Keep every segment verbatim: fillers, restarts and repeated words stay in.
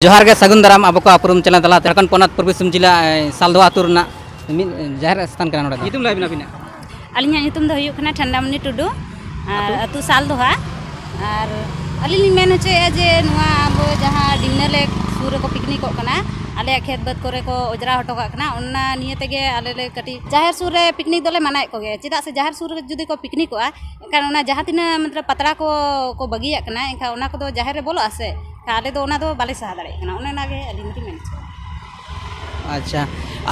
ᱡᱚᱦᱟᱨ ᱜᱮ, ᱥᱟᱹᱜᱩᱱ ᱫᱟᱨᱟᱢ ᱟᱵᱚ ᱠᱚ ᱩᱯᱨᱩᱢ ᱪᱮᱱᱮᱞ ᱛᱟᱞᱟᱛᱮ᱾ ᱡᱷᱟᱲᱠᱷᱚᱸᱰ ᱯᱚᱱᱚᱛ ᱯᱩᱨᱵᱤ ᱥᱤᱝᱵᱷᱩᱢ ᱡᱤᱞᱟ, ᱮ, ᱥᱟᱞᱫᱳᱦᱟ ᱟᱹᱛᱩ ᱨᱮᱱᱟᱜ ᱢᱤᱫ, ᱮ, ᱡᱟᱦᱮᱨ ᱥᱛᱷᱟᱱ ᱠᱟᱱᱟ ᱱᱚᱰᱮ ᱫᱚ᱾ ᱧᱩᱛᱩᱢ ᱞᱟᱹᱭ ᱵᱤᱱ ᱟᱹᱵᱤᱱᱟᱜ᱾ ᱟᱹᱞᱤᱧᱟᱜ ᱧᱩᱛᱩᱢ ᱫᱚ ᱦᱩᱭᱩᱜ ᱠᱟᱱᱟ ᱴᱷᱟᱱᱰᱟᱢᱩᱱᱤ ᱴᱩᱰᱩ᱾ ᱟᱨ ᱟᱹᱛᱩ? ᱟᱹᱛᱩ ᱥᱟᱞᱫᱳᱦᱟ᱾ ᱟᱨ ᱟᱹᱞᱤᱧ ᱞᱤᱧ ᱢᱮᱱ ᱦᱚᱪᱚᱭᱮᱫᱼᱟ ᱡᱮ ᱱᱚᱣᱟ ᱟᱵᱚ ᱡᱟᱦᱟᱸ ᱰᱤᱢᱱᱟ ᱞᱮᱠ ᱥᱩᱨ ᱨᱮᱠᱚ ᱯᱤᱠᱱᱤᱠᱚᱜ ᱠᱟᱱᱟ, ᱟᱞᱮᱭᱟᱜ ᱠᱷᱮᱛ ᱵᱟᱹᱫᱽ ᱠᱚᱨᱮ ᱠᱚ ᱚᱸᱡᱽᱨᱟ ᱦᱚᱴᱚ ᱠᱟᱜ ᱠᱟᱱᱟ, ᱚᱱᱟ ᱱᱤᱭᱮ ᱛᱮᱜᱮ ᱟᱞᱮ ᱞᱮ ᱠᱟᱹᱴᱤᱡ ᱡᱟᱦᱮᱨ ᱥᱩᱨ ᱨᱮ ᱯᱤᱠᱱᱤᱠ ᱫᱚᱞᱮ ᱢᱟᱱᱟᱭᱮᱫ ᱠᱚᱜᱮᱭᱟ᱾ ᱪᱮᱫᱟᱜ ᱥᱮ ᱡᱟᱦᱮᱨ ᱥᱩᱨ ᱨᱮ ᱡᱩᱫᱤ ᱠᱚ ᱯᱤᱠᱱᱤᱠᱚᱜᱼᱟ, ᱮᱱᱠᱷᱟᱱ ᱚᱱᱟ ᱡᱟᱦᱟᱸ ᱛᱤᱱᱟᱹᱜ ᱢᱚᱛᱞᱚᱵ ᱯᱟᱛᱲᱟ ᱠᱚ, ᱠᱚ ᱵᱟᱹᱜᱤᱭᱟᱜ ᱠᱟᱱᱟ, ᱮᱱᱠᱷᱟᱱ ᱚᱱᱟ ᱠᱚᱫᱚ ᱡᱟᱦᱮᱨ ᱨᱮ ᱵᱚᱞᱚᱜᱼᱟ ᱥᱮ? ᱮᱱᱠᱷᱟᱱ ᱟᱞᱮ ᱫᱚ ᱚᱱᱟ ᱫᱚ ᱵᱟᱞᱮ ᱥᱟᱦᱟ ᱫᱟᱲᱮᱭᱟᱜ ᱠᱟᱱᱟ᱾ ᱚᱱᱮ ᱚᱱᱟᱜᱮ ᱟᱹᱞᱤᱧ ᱫᱚᱞᱤᱧ ᱢᱮᱱ ᱦᱚᱪᱚᱭᱟ᱾ ᱟᱪᱪᱷᱟ,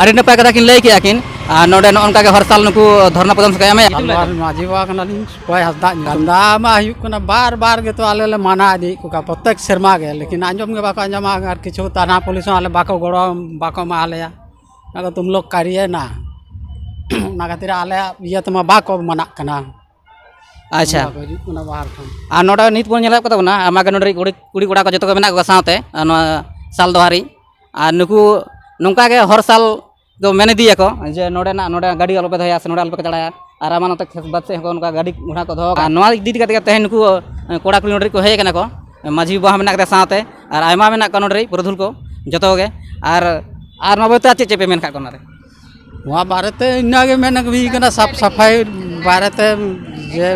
ᱟᱹᱰᱤ ᱱᱟᱯᱟᱭ ᱠᱟᱛᱷᱟ ᱠᱤᱱ ᱞᱟᱹᱭ ᱠᱮᱜᱼᱟ ᱠᱤᱱ᱾ ᱟᱨ ᱱᱚᱰᱮ ᱱᱚᱜᱼᱚ ᱱᱚᱝᱠᱟ ᱜᱮ ᱦᱚᱨ ᱥᱟᱞ ᱱᱩᱠᱩ ᱫᱷᱚᱨᱱᱟ ᱯᱨᱚᱫᱚᱨᱥᱚᱱ ᱠᱚ ᱮᱢᱮᱜᱼᱟ᱾ ᱟᱞᱣᱟᱨ ᱢᱟᱹᱡᱷᱤ ᱵᱟᱵᱟ ᱠᱟᱱᱟᱞᱤᱧ, ᱥᱩᱠᱷᱚᱭ ᱦᱟᱸᱥᱫᱟᱜ ᱧᱩᱛᱩᱢ᱾ ᱫᱷᱟᱱᱫᱟ ᱢᱟ ᱦᱩᱭᱩᱜ ᱠᱟᱱᱟ, ᱵᱟᱨ ᱵᱟᱨ ᱜᱮᱛᱚ ᱟᱞᱮ ᱞᱮ ᱢᱟᱱᱟ ᱤᱫᱤᱭᱮᱫ ᱠᱚ ᱠᱟᱱᱟ ᱯᱨᱚᱛᱮᱠ ᱥᱮᱨᱢᱟ ᱜᱮ, ᱞᱮᱠᱤᱱ ᱟᱸᱡᱚᱢ ᱜᱮ ᱵᱟᱠᱚ ᱟᱸᱡᱚᱢᱟ᱾ ᱟᱨ ᱠᱤᱪᱷᱩ ᱛᱟᱱᱟ ᱯᱩᱞᱤᱥ ᱦᱚᱸ ᱟᱞᱮ ᱵᱟᱠᱚ ᱜᱚᱲᱚ, ᱵᱟᱠᱚ ᱮᱢᱟ ᱞᱮᱭᱟ᱾ ᱚᱱᱟ ᱠᱚ ᱛᱩᱢ ᱞᱳᱜ ᱠᱟᱨᱤᱭᱮ ᱱᱟ, ᱚᱱᱟ ᱠᱷᱟᱹᱛᱤᱨ ᱟᱞᱮᱭᱟᱜ ᱤᱭᱟᱹ ᱛᱮᱢᱟ ᱵᱟᱠᱚ ᱢᱟᱱᱟᱜ ᱠᱟᱱᱟ᱾ ᱟᱪᱪᱷᱟ᱾ ᱵᱟᱠᱚ ᱦᱤᱡᱩᱜ ᱠᱟᱱᱟ ᱵᱟᱦᱟᱨ ᱠᱷᱚᱱ᱾ ᱟᱨ ᱱᱚᱰᱮ ᱱᱤᱛ ᱵᱚᱱ ᱧᱮᱞᱮᱫ ᱠᱚ ᱛᱟᱵᱚᱱᱟ, ᱟᱭᱢᱟ ᱜᱮ ᱱᱚᱰᱮ ᱠᱩᱲᱤ, ᱠᱩᱲᱤ ᱠᱚᱲᱟ ᱠᱚ ᱡᱚᱛᱚ ᱠᱚ ᱢᱮᱱᱟᱜ ᱠᱚᱣᱟ ᱥᱟᱶᱛᱮ, ᱟᱨ ᱱᱚᱣᱟ ᱥᱟᱞ ᱫᱚᱦᱟᱨᱤ᱾ ᱟᱨ ᱱᱩᱠᱩ ᱱᱚᱝᱠᱟ ᱜᱮ ᱦᱚᱨ ᱥᱟᱞ ᱫᱚ ᱢᱮᱱ ᱤᱫᱤᱭᱟᱠᱚ ᱡᱮ ᱱᱚᱰᱮᱱᱟᱜ, ᱱᱚᱰᱮ ᱜᱟᱹᱰᱤ ᱟᱞᱚᱯᱮ ᱫᱚᱦᱚᱭᱟ ᱥᱮ ᱱᱚᱰᱮ ᱟᱞᱚᱯᱮ ᱠᱟᱪᱲᱟᱭᱟ᱾ ᱟᱨ ᱟᱢᱟᱜ ᱱᱚᱛᱮ ᱠᱷᱮᱛ ᱵᱟᱹᱫᱽ ᱥᱮᱫ ᱦᱚᱸ ᱚᱱᱠᱟ ᱜᱟᱹᱰᱤ ᱜᱷᱚᱲᱟ ᱠᱚ ᱫᱚᱦᱚ ᱠᱟᱜᱼᱟ᱾ ᱟᱨ ᱱᱚᱣᱟ ᱤᱫᱤ ᱠᱟᱛᱮ ᱜᱮ ᱛᱮᱦᱮᱧ ᱱᱩᱠᱩ ᱠᱚᱲᱟ ᱠᱩᱲᱤ ᱱᱚᱰᱮ ᱠᱚ ᱦᱮᱡ ᱟᱠᱟᱱᱟ ᱠᱚ, ᱢᱟᱹᱡᱷᱤ ᱵᱟᱵᱟ ᱦᱚᱸ ᱢᱮᱱᱟᱜ ᱠᱟᱫᱮᱭᱟ ᱥᱟᱶᱛᱮ, ᱟᱨ ᱟᱭᱢᱟ ᱢᱮᱱᱟᱜ ᱠᱚᱣᱟ ᱱᱚᱰᱮ ᱯᱩᱨᱩᱫᱷᱩᱞ ᱠᱚ ᱡᱚᱛᱚ ᱜᱮ᱾ ᱟᱨ, ᱟᱨ ᱱᱚᱣᱟ ᱵᱟᱵᱚᱫ ᱛᱮ ᱟᱨ ᱪᱮᱫ ᱪᱮᱫ ᱯᱮ ᱢᱮᱱ ᱠᱟᱜ ᱠᱚᱣᱟ ᱚᱱᱟᱨᱮ? ᱱᱚᱣᱟ ᱵᱟᱨᱮᱛᱮ ᱤᱱᱟᱹᱜᱮ ᱢᱮᱱ ᱦᱩᱭ ᱠᱟᱱᱟ, ᱥᱟᱯ ᱥᱟᱯᱷᱟᱭ ᱵᱟᱨᱮᱛᱮ, ᱡᱮ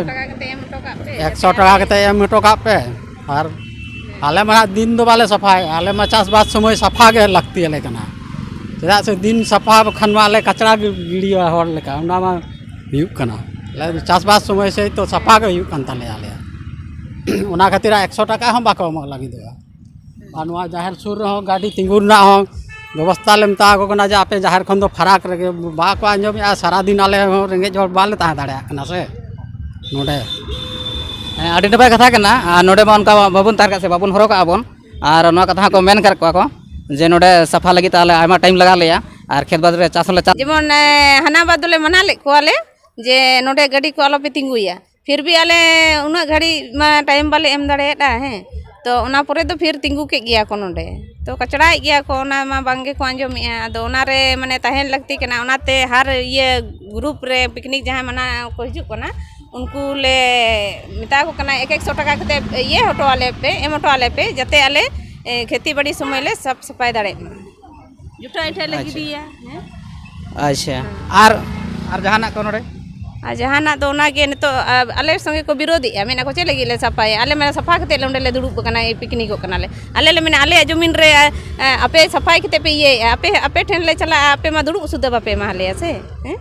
ᱮᱠᱥᱚ ᱴᱟᱠᱟ ᱠᱟᱛᱮ ᱮᱢ ᱦᱚᱴᱚ ᱠᱟᱜ ᱯᱮ᱾ ᱟᱨ ᱟᱞᱮ ᱢᱟ ᱫᱤᱱ ᱫᱚ ᱵᱟᱞᱮ ᱥᱟᱯᱷᱟᱭᱟ, ᱟᱞᱮ ᱢᱟ ᱪᱟᱥᱵᱟᱥ ᱥᱚᱢᱚᱭ ᱥᱟᱯᱷᱟ ᱜᱮ ᱞᱟᱹᱠᱛᱤ ᱟᱞᱮ ᱠᱟᱱᱟ᱾ ᱪᱮᱫᱟᱜ ᱥᱮ ᱫᱤᱱ ᱥᱟᱯᱷᱟ ᱵᱟᱠᱷᱟᱱ ᱢᱟ ᱟᱞᱮ ᱠᱟᱪᱲᱟ ᱜᱤ-, ᱜᱤᱰᱤᱭᱟ ᱦᱚᱲ ᱞᱮᱠᱟ, ᱚᱱᱟ ᱢᱟ ᱦᱩᱭᱩᱜ ᱠᱟᱱᱟ᱾ ᱟᱞᱮ ᱪᱟᱥᱵᱟᱥ ᱥᱚᱢᱚᱭ ᱥᱮᱭ ᱛᱚ ᱥᱟᱯᱷᱟ ᱜᱮ ᱦᱩᱭᱩᱜ ᱠᱟᱱ ᱛᱟᱞᱮᱭᱟ ᱟᱞᱮᱭᱟᱜ᱾ ᱚᱱᱟ ᱠᱷᱟᱹᱛᱤᱨ ᱮᱠᱥᱚ ᱴᱟᱠᱟ ᱦᱚᱸ ᱵᱟᱠᱚ ᱮᱢᱚᱜ ᱞᱟᱹᱜᱤᱫᱚᱜᱼᱟ᱾ ᱟᱨ ᱱᱚᱣᱟ ᱡᱟᱦᱮᱨ ᱥᱩᱨ ᱨᱮᱦᱚᱸ ᱜᱟᱹᱰᱤ ᱛᱤᱸᱜᱩ ᱨᱮᱱᱟᱜ ᱦᱚᱸ ᱵᱮᱵᱚᱥᱛᱷᱟ ᱞᱮ ᱢᱮᱛᱟ ᱠᱚ ᱠᱟᱱᱟ ᱡᱮ ᱟᱯᱮ ᱡᱟᱦᱮᱨ ᱠᱷᱚᱱ ᱫᱚ ᱯᱷᱟᱨᱟᱠ ᱨᱮᱜᱮ, ᱵᱟᱠᱚ ᱟᱸᱡᱚᱢᱮᱫᱼᱟ᱾ ᱥᱟᱨᱟᱫᱤᱱ ᱟᱞᱮ ᱦᱚᱸ ᱨᱮᱸᱜᱮᱡ ᱦᱚᱲ ᱵᱟᱞᱮ ᱛᱟᱦᱮᱸ ᱫᱟᱲᱮᱭᱟᱜ ᱠᱟᱱᱟ ᱥᱮ ᱱᱚᱰᱮ᱾ ᱦᱮᱸ, ᱟᱹᱰᱤ ᱱᱟᱯᱟᱭ ᱠᱟᱛᱷᱟ ᱠᱟᱱᱟ᱾ ᱟᱨ ᱱᱚᱰᱮ ᱢᱟ ᱚᱱᱠᱟ ᱵᱟᱵᱚᱱ ᱛᱟᱦᱮᱸ ᱠᱟᱜ ᱥᱮ ᱵᱟᱵᱚᱱ ᱦᱚᱨᱚᱜ ᱠᱟᱜᱼᱟ ᱵᱚᱱ, ᱟᱨ ᱱᱚᱣᱟ ᱠᱟᱛᱷᱟ ᱦᱚᱸᱠᱚ ᱢᱮᱱ ᱠᱟᱫ ᱠᱚᱣᱟ ᱠᱚ ᱡᱮ ᱱᱚᱰᱮ ᱥᱟᱯᱷᱟ ᱞᱟᱹᱜᱤᱫ ᱛᱮ ᱟᱞᱮ ᱟᱭᱢᱟ ᱴᱟᱭᱤᱢ ᱞᱟᱜᱟᱣ ᱞᱮᱭᱟ ᱟᱨ ᱠᱷᱮᱛ ᱵᱟᱹᱫᱽ ᱨᱮ ᱪᱟᱥ ᱦᱚᱸᱞᱮ ᱪᱟᱥ᱾ ᱡᱮᱢᱚᱱ, ᱮ, ᱦᱟᱱᱟ ᱵᱟᱨ ᱫᱚᱞᱮ ᱢᱟᱱᱟ ᱞᱮᱫ ᱠᱚᱣᱟᱞᱮ ᱡᱮ ᱱᱚᱰᱮ ᱜᱟᱹᱰᱤ ᱠᱚ ᱟᱞᱚᱯᱮ ᱛᱤᱸᱜᱩᱭᱟ, ᱯᱷᱤᱨ ᱵᱷᱤ ᱟᱞᱮ ᱩᱱᱟᱹᱜ ᱜᱷᱟᱹᱲᱤᱡ ᱢᱟ ᱴᱟᱭᱤᱢ ᱵᱟᱞᱮ ᱮᱢ ᱫᱟᱲᱮᱭᱟᱫᱟ᱾ ᱦᱮᱸ, ᱛᱚ ᱚᱱᱟ ᱯᱚᱨᱮ ᱫᱚ ᱯᱷᱤᱨ ᱛᱤᱸᱜᱩ ᱠᱮᱫ ᱜᱮᱭᱟ ᱠᱚ ᱱᱚᱰᱮ᱾ ᱛᱚ ᱠᱟᱪᱲᱟᱭᱮᱫ ᱜᱮᱭᱟ ᱠᱚ, ᱚᱱᱟ ᱢᱟ ᱵᱟᱝ ᱜᱮᱠᱚ ᱟᱸᱡᱚᱢᱮᱫᱼᱟ᱾ ᱟᱫᱚ ᱚᱱᱟᱨᱮ ᱢᱟᱱᱮ ᱛᱟᱦᱮᱱ ᱞᱟᱹᱠᱛᱤ ᱠᱟᱱᱟ, ᱚᱱᱟᱛᱮ ᱦᱟᱨ ᱤᱭᱟᱹ ᱜᱨᱩᱯ ᱨᱮ ᱯᱤᱠᱱᱤᱠ ᱡᱟᱦᱟᱸᱭ ᱢᱟᱱᱟ ᱠᱚ ᱦᱤᱡᱩᱜ ᱠᱟᱱᱟ, ᱩᱱᱠᱩ ᱞᱮ ᱢᱮᱛᱟ ᱠᱚ ᱠᱟᱱᱟ ᱮᱠ ᱮᱠᱥᱚ ᱴᱟᱠᱟ ᱠᱟᱛᱮ ᱤᱭᱟᱹ ᱦᱚᱴᱚ ᱟᱞᱮ ᱯᱮ, ᱮᱢ ᱦᱚᱴᱚ ᱟᱞᱮ ᱯᱮ, ᱡᱟᱛᱮ ᱟᱞᱮ ᱮ, ᱠᱷᱮᱛᱤ ᱵᱟᱹᱲᱤ ᱥᱚᱢᱚᱭ ᱞᱮ ᱥᱟᱯ ᱥᱟᱯᱷᱟᱭ ᱫᱟᱲᱮᱭᱟᱜ ᱢᱟ᱾ ᱡᱚᱴᱟᱣ ᱮᱱ ᱴᱷᱮᱱ ᱞᱮ ᱟᱪᱪᱷᱟ᱾ ᱜᱤᱰᱤᱭᱟ᱾ ᱦᱮᱸ᱾ ᱟᱪᱪᱷᱟ᱾ ᱟᱨ, ᱟᱨ ᱡᱟᱦᱟᱱᱟᱜ ᱠᱚ ᱱᱚᱰᱮ? ᱟᱨ ᱡᱟᱦᱟᱱᱟᱜ ᱫᱚ ᱚᱱᱟᱜᱮ ᱱᱤᱛᱚᱜ, ᱟ, ᱟᱞᱮ ᱥᱚᱸᱜᱮ ᱠᱚ ᱵᱤᱨᱳᱫᱮᱜᱼᱟ, ᱢᱮᱱᱟ ᱠᱚ, "ᱪᱮᱫ ᱞᱟᱹᱜᱤᱫ ᱞᱮ ᱥᱟᱯᱷᱟᱭᱟ? ᱟᱞᱮ ᱢᱟ ᱥᱟᱯᱷᱟ ᱠᱟᱛᱮᱫ ᱞᱮ ᱚᱸᱰᱮ ᱞᱮ ᱫᱩᱲᱩᱵ ᱟᱠᱟᱱᱟ, ᱯᱤᱠᱱᱤᱠᱚᱜ ᱠᱟᱱᱟᱞᱮ᱾ ᱟᱞᱮ ᱞᱮ ᱢᱮᱱᱟ, ᱟᱞᱮᱭᱟᱜ ᱡᱚᱢᱤᱱ ᱨᱮ, ᱟ, ᱟ, ᱟᱯᱮ ᱥᱟᱯᱷᱟᱭ ᱠᱟᱛᱮᱫ ᱯᱮ ᱤᱭᱟᱹᱭᱮᱫᱼᱟ, ᱟᱯᱮ, ᱟᱯᱮ ᱴᱷᱮᱱ ᱞᱮ ᱪᱟᱞᱟᱜᱼᱟ, ᱟᱯᱮ ᱢᱟ ᱫᱩᱲᱩᱵ ᱥᱩᱫᱷᱟᱹ ᱵᱟᱯᱮ ᱮᱢᱟ ᱞᱮᱭᱟ ᱥᱮ?" ᱦᱮᱸ?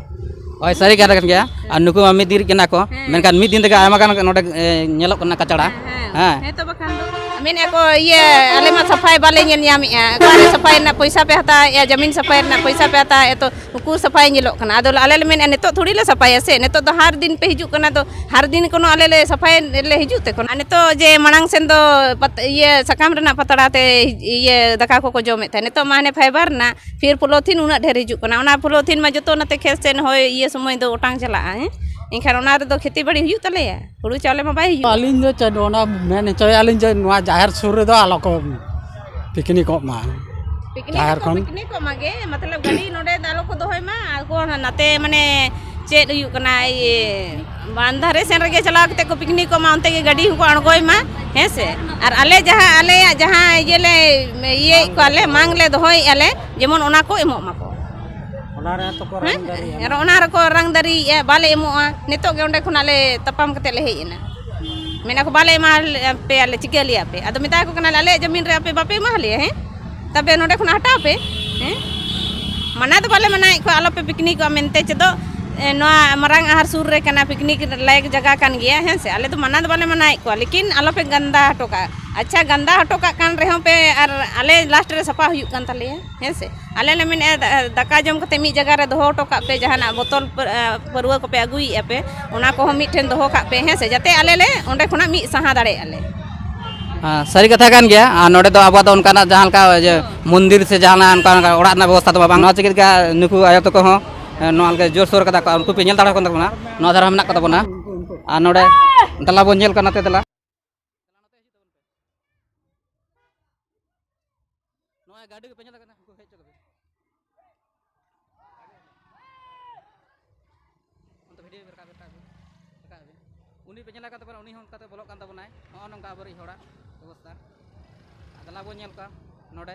ᱦᱳᱭ, ᱥᱟᱹᱨᱤ ᱠᱟᱛᱷᱟ ᱠᱟᱱ ᱜᱮᱭᱟ᱾ ᱟᱨ ᱱᱩᱠᱩ ᱢᱟ ᱢᱤᱫ ᱫᱤᱱ ᱨᱤᱱᱤᱡ ᱠᱟᱱᱟ ᱠᱚ, ᱦᱮᱸ᱾ ᱢᱮᱱᱠᱷᱟᱱ ᱢᱤᱫ ᱫᱤᱱ ᱛᱮᱜᱮ ᱟᱭᱢᱟ ᱜᱟᱱ ᱱᱚᱰᱮ, ᱮ, ᱧᱮᱞᱚᱜ ᱠᱟᱱᱟ ᱠᱟᱪᱲᱟ᱾ ᱦᱮᱸ, ᱦᱮᱸ᱾ ᱦᱮᱸ᱾ ᱦᱮᱸ ᱛᱚ ᱵᱟᱠᱷᱟᱱ ᱫᱚ᱾ ᱢᱮᱱᱮᱫᱼᱟ ᱠᱚ, ᱤᱭᱟᱹ, ᱟᱞᱮ ᱢᱟ ᱥᱟᱯᱷᱟᱭ ᱵᱟᱞᱮ ᱧᱮᱞ ᱧᱟᱢᱮᱫᱼᱟ, ᱚᱠᱟᱨᱮ ᱥᱟᱯᱷᱟᱭ ᱨᱮᱱᱟᱜ ᱯᱚᱭᱥᱟ ᱯᱮ ᱦᱟᱛᱟᱣᱮᱫᱼᱟ, ᱡᱟᱢᱤᱱ ᱥᱟᱯᱷᱟᱭ ᱨᱮᱱᱟᱜ ᱯᱚᱭᱥᱟ ᱯᱮ ᱦᱟᱛᱟᱣᱮᱫᱼᱟ, ᱛᱚ ᱩᱠᱩᱨ ᱥᱟᱯᱷᱟᱭ ᱧᱮᱞᱚᱜ ᱠᱟᱱᱟ? ᱟᱫᱚ ᱟᱞᱮ ᱞᱮ ᱢᱮᱱᱮᱫᱼᱟ, ᱱᱤᱛᱚᱜ ᱛᱷᱚᱲᱤ ᱞᱮ ᱥᱟᱯᱷᱟᱭᱟ ᱥᱮ, ᱱᱤᱛᱚᱜ ᱫᱚ ᱦᱟᱨ ᱫᱤᱱ ᱯᱮ ᱦᱤᱡᱩᱜ ᱠᱟᱱᱟ, ᱛᱚ ᱦᱟᱨ ᱫᱤᱱ ᱠᱳᱱᱳ ᱟᱞᱮ ᱞᱮ ᱥᱟᱯᱷᱟᱭ ᱞᱮ ᱦᱤᱡᱩᱜ ᱛᱮ ᱠᱳᱱᱳ? ᱟᱨ ᱱᱤᱛᱚᱜ ᱡᱮ ᱢᱟᱲᱟᱝ ᱥᱮᱱ ᱫᱚ ᱯᱟᱛ-, ᱤᱭᱟᱹ, ᱥᱟᱠᱟᱢ ᱨᱮᱱᱟᱜ ᱯᱟᱛᱲᱟ ᱛᱮ ᱤᱭᱟᱹ ᱫᱟᱠᱟ ᱠᱚᱠᱚ ᱡᱚᱢᱮᱫ ᱛᱟᱦᱮᱸᱫ, ᱱᱤᱛᱚᱜ ᱢᱟ ᱦᱟᱱᱮ ᱯᱷᱟᱭᱵᱟᱨ ᱨᱮᱱᱟᱜ ᱯᱷᱤᱨ ᱯᱚᱞᱚᱛᱷᱤᱱ ᱩᱱᱟᱹᱜ ᱰᱷᱮᱨ ᱦᱤᱡᱩᱜ ᱠᱟᱱᱟ, ᱚᱱᱟ ᱯᱚᱞᱚᱛᱷᱤᱱ ᱢᱟ ᱡᱚᱛᱚ ᱱᱟᱛᱮ ᱠᱷᱮᱛ ᱥᱮᱱ ᱦᱚᱭ ᱤᱭᱟᱹ ᱥᱚᱢᱚᱭ ᱫᱚ ᱚᱴᱟᱝ ᱪᱟᱞᱟᱜᱼᱟ, ᱦᱮᱸ? ᱮᱱᱠᱷᱟᱱ ᱚᱱᱟ ᱨᱮᱫᱚ ᱠᱷᱮᱛᱤ ᱵᱟᱹᱲᱤ ᱦᱩᱭᱩᱜ ᱛᱟᱞᱮᱭᱟ? ᱦᱩᱲᱩ ᱪᱟᱣᱞᱮ ᱢᱟ ᱵᱟᱭ ᱦᱩᱭᱩᱜᱼᱟ᱾ ᱟᱹᱞᱤᱧ ᱫᱚ ᱪᱮᱫ, ᱚᱱᱟ ᱢᱮᱱ ᱦᱚᱪᱚᱭᱮᱫᱼᱟ ᱞᱤᱧ ᱡᱮ ᱱᱚᱣᱟ ᱡᱟᱦᱮᱨ ᱥᱩᱨ ᱨᱮᱫᱚ ᱟᱞᱚ ᱠᱚ ᱯᱤᱠᱱᱤᱠᱚᱜ ᱢᱟ᱾ ᱯᱤᱠᱱᱤᱠ ᱡᱟᱦᱮᱨ ᱫᱚᱠᱚ ᱠᱷᱚᱱ ᱯᱤᱠᱱᱤᱠᱚᱜ ᱢᱟ ᱜᱮ, ᱢᱚᱛᱞᱚᱵ ᱜᱟᱹᱰᱤ ᱱᱚᱰᱮ ᱫᱚ ᱟᱞᱚ ᱠᱚ ᱫᱚᱦᱚᱭ ᱢᱟ᱾ ᱟᱨ ᱠᱚ ᱱᱟᱛᱮ ᱢᱟᱱᱮ ᱪᱮᱫ ᱦᱩᱭᱩᱜ ᱠᱟᱱᱟ, ᱤᱭᱟᱹ, ᱵᱟᱱ ᱫᱷᱟᱨᱮ ᱥᱮᱱ ᱨᱮᱜᱮ ᱪᱟᱞᱟᱣ ᱠᱟᱛᱮ ᱠᱚ ᱯᱤᱠᱱᱤᱠᱚᱜ ᱢᱟ, ᱚᱱᱛᱮ ᱜᱮ ᱜᱟᱹᱰᱤ ᱦᱚᱸᱠᱚ ᱟᱬᱜᱚᱭ ᱢᱟ, ᱦᱮᱸ ᱥᱮ? ᱟᱨ ᱟᱞᱮ ᱡᱟᱦᱟᱸ, ᱟᱞᱮᱭᱟᱜ ᱡᱟᱦᱟᱸ ᱤᱭᱟᱹ ᱞᱮ ᱤᱭᱟᱹᱭᱮᱫ ᱠᱚᱣᱟ ᱞᱮ, ᱢᱟᱝ ᱞᱮ ᱫᱚᱦᱚᱭᱮᱫᱼᱟ ᱞᱮ, ᱡᱮᱢᱚᱱ ᱚᱱᱟ ᱠᱚ ᱮᱢᱚᱜ ᱢᱟᱠᱚ᱾ ᱚᱱᱟ ᱨᱮ ᱛᱚᱠᱚ ᱦᱮᱸ? ᱨᱟᱝ ᱫᱟᱲᱮᱭᱟᱜᱼᱟ᱾ ᱟᱨ ᱚᱱᱟ ᱨᱮᱠᱚ ᱨᱟᱝ ᱫᱟᱲᱮᱭᱟᱜᱼᱟ, ᱵᱟᱞᱮ ᱮᱢᱚᱜᱼᱟ᱾ ᱱᱤᱛᱚᱜ ᱜᱮ ᱚᱸᱰᱮ ᱠᱷᱚᱱᱟᱜ ᱞᱮ ᱛᱟᱯᱟᱢ ᱠᱟᱛᱮ ᱞᱮ ᱦᱮᱡ ᱮᱱᱟ᱾ ᱢᱮᱱᱟ ᱠᱚ, "ᱵᱟᱞᱮ ᱮᱢᱟ ᱯᱮᱭᱟ ᱞᱮ, ᱪᱤᱠᱟᱹ ᱞᱮᱭᱟ ᱯᱮ?" ᱟᱫᱚ ᱢᱮᱛᱟ ᱠᱚ ᱠᱟᱱᱟᱞᱮ, "ᱟᱞᱮᱭᱟᱜ ᱡᱚᱢᱤᱱ ᱨᱮ ᱟᱯᱮ ᱵᱟᱯᱮ ᱮᱢᱟ ᱞᱮᱭᱟ, ᱦᱮᱸ? ᱛᱚᱵᱮ ᱱᱚᱰᱮ ᱠᱷᱚᱱᱟᱜ ᱦᱟᱴᱟᱣ ᱯᱮ, ᱦᱮᱸ?" ᱢᱟᱱᱟ ᱫᱚ ᱵᱟᱞᱮ ᱢᱟᱱᱟᱭᱮᱫ ᱠᱚᱣᱟ, "ᱟᱞᱚᱯᱮ ᱯᱤᱠᱱᱤᱠᱚᱜᱼᱟ" ᱢᱮᱱᱛᱮ, ᱪᱮᱫᱚᱜ, ᱮ, ᱱᱚᱣᱟ ᱢᱟᱨᱟᱝ ᱟᱦᱟᱨ ᱥᱩᱨ ᱨᱮ ᱠᱟᱱᱟ, ᱯᱤᱠᱱᱤᱠ ᱞᱟᱭᱚᱠ ᱡᱟᱭᱜᱟ ᱠᱟᱱ ᱜᱮᱭᱟ, ᱦᱮᱸ ᱥᱮ? ᱟᱞᱮ ᱫᱚ ᱢᱟᱱᱟ ᱫᱚ ᱵᱟᱞᱮ ᱢᱟᱱᱟᱭᱮᱫ ᱠᱚᱣᱟ, ᱞᱮᱠᱤᱱ ᱟᱞᱚᱯᱮ ᱜᱟᱱᱫᱟ ᱦᱚᱴᱚ ᱠᱟᱜᱼᱟ᱾ ᱟᱪᱪᱷᱟ, ᱜᱟᱱᱫᱟ ᱦᱚᱴᱚ ᱠᱟᱜ ᱠᱟᱱ ᱨᱮᱦᱚᱸ ᱯᱮ, ᱟᱨ ᱟᱞᱮ ᱞᱟᱥᱴ ᱨᱮ ᱥᱟᱯᱷᱟ ᱦᱩᱭᱩᱜ ᱠᱟᱱ ᱛᱟᱞᱮᱭᱟ, ᱦᱮᱸ ᱥᱮ? ᱟᱞᱮ ᱞᱮ ᱢᱮᱱᱮᱫᱼᱟ, ᱫᱟ-, ᱫᱟᱠᱟ ᱡᱚᱢ ᱠᱟᱛᱮ ᱢᱤᱫ ᱡᱟᱭᱜᱟ ᱨᱮ ᱫᱚᱦᱚ ᱦᱚᱴᱚ ᱠᱟᱜ ᱯᱮ, ᱡᱟᱦᱟᱱᱟᱜ ᱵᱚᱛᱚᱞ ᱯᱟᱹ-, ᱟ, ᱯᱟᱹᱨᱣᱟᱹ ᱠᱚᱯᱮ ᱟᱹᱜᱩᱭᱮᱫᱼᱟ ᱯᱮ, ᱚᱱᱟ ᱠᱚᱦᱚᱸ ᱢᱤᱫ ᱴᱷᱮᱱ ᱫᱚᱦᱚ ᱠᱟᱜ ᱯᱮ, ᱦᱮᱸ ᱥᱮ, ᱡᱟᱛᱮ ᱟᱞᱮ ᱞᱮ ᱚᱸᱰᱮ ᱠᱷᱚᱱᱟᱜ ᱢᱤᱫ ᱥᱟᱦᱟ ᱫᱟᱲᱮᱭᱟᱜᱼᱟ ᱞᱮ᱾ ᱦᱮᱸ, ᱥᱟᱹᱨᱤ ᱠᱟᱛᱷᱟ ᱠᱟᱱ ᱜᱮᱭᱟ᱾ ᱟᱨ ᱱᱚᱰᱮ ᱫᱚ ᱟᱵᱚᱣᱟᱜ ᱫᱚ ᱚᱱᱠᱟᱱᱟᱜ ᱡᱟᱦᱟᱸ ᱞᱮᱠᱟ ᱡᱮ ᱢᱚᱱᱫᱤᱨ ᱥᱮ ᱡᱟᱦᱟᱱᱟᱜ ᱚᱱᱠᱟ, ᱚᱱᱠᱟ ᱚᱲᱟᱜ ᱨᱮᱱᱟᱜ ᱵᱮᱵᱚᱥᱛᱷᱟ ᱫᱚ ᱵᱟᱝ᱾ ᱱᱚᱣᱟ ᱪᱤᱠᱟᱹ ᱞᱮᱠᱟ ᱱᱩᱠᱩ ᱟᱭᱳ ᱛᱟᱠᱚ ᱦᱚᱸ, ᱮ, ᱱᱚᱣᱟ ᱞᱮᱠᱟ ᱡᱳᱨ ᱥᱳᱨ ᱠᱟᱫᱟ ᱠᱚ, ᱩᱱᱠᱩ ᱯᱮ ᱧᱮᱞ ᱫᱟᱲᱮᱭᱟᱠᱚ ᱛᱟᱵᱚᱱᱟ, ᱱᱚᱣᱟ ᱫᱷᱟᱨᱮ ᱦᱚᱸ ᱢᱮᱱᱟᱜ ᱠᱚ ᱛᱟᱵᱚᱱᱟ᱾ ᱟᱨ ᱱᱚᱰᱮ ᱫᱮᱞᱟ ᱵᱚᱱ ᱧᱮᱞ ᱠᱚᱣᱟ, ᱱᱚᱛᱮ ᱫᱮᱞᱟ᱾ ᱱᱚᱣᱟ ᱜᱟᱹᱰᱤ ᱜᱮᱯᱮ ᱧᱮᱞ ᱠᱟᱱᱟ, ᱩᱱᱠᱩ ᱦᱮᱡ ᱦᱚᱪᱚ ᱠᱚᱯᱮ᱾ ᱚᱱᱛᱮ ᱵᱷᱤᱰᱤᱭᱳ ᱨᱟᱠᱟᱵ, ᱨᱟᱠᱟᱵ, ᱨᱟᱠᱟᱵ ᱵᱤᱱ᱾ ᱩᱱᱤ ᱯᱮ ᱧᱮᱞ ᱠᱟᱱ ᱛᱟᱵᱚᱱᱟ, ᱩᱱᱤ ᱦᱚᱸ ᱚᱱᱠᱟᱛᱮ ᱵᱚᱞᱚᱜ ᱠᱟᱱ ᱛᱟᱵᱚᱱᱟᱭ᱾ ᱱᱚᱜᱼᱚ ᱱᱚᱝᱠᱟ ᱟᱵᱚᱨᱤᱡ ᱦᱚᱲᱟᱜ ᱚᱵᱚᱥᱛᱟ᱾ ᱟᱫᱚ ᱪᱟᱞᱟᱣ ᱵᱚᱱ ᱧᱮᱞ ᱠᱚᱣᱟ ᱱᱚᱰᱮ᱾